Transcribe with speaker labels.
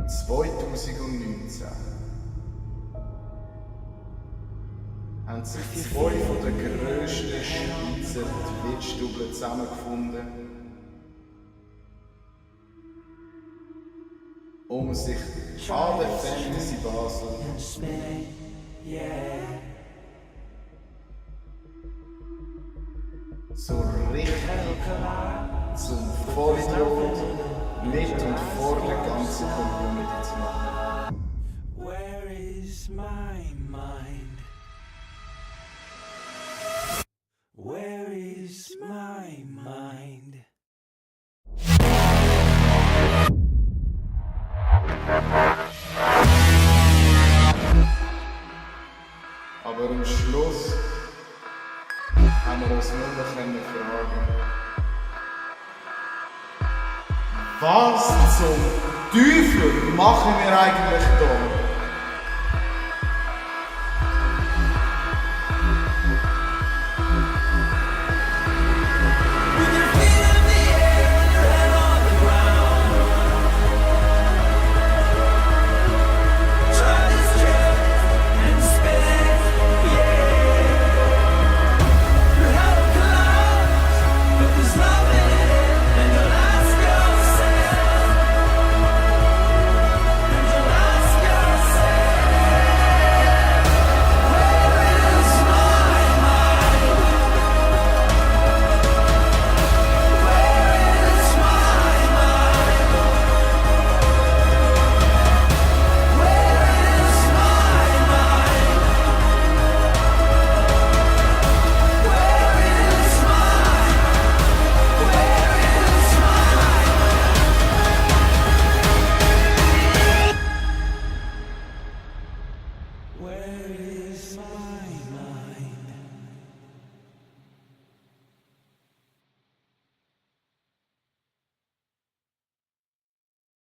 Speaker 1: 2019 haben sich zwei von den grössten Schweizer Twitch-Double zusammengefunden, um sich an der Fantasy Basel so richtig zum Vollidiot mit und vor der ganzen Community zu machen.
Speaker 2: Where is my mind? Where is my mind?
Speaker 1: Aber am Schluss haben wir uns nur noch fragen, was zum Teufel machen wir eigentlich da?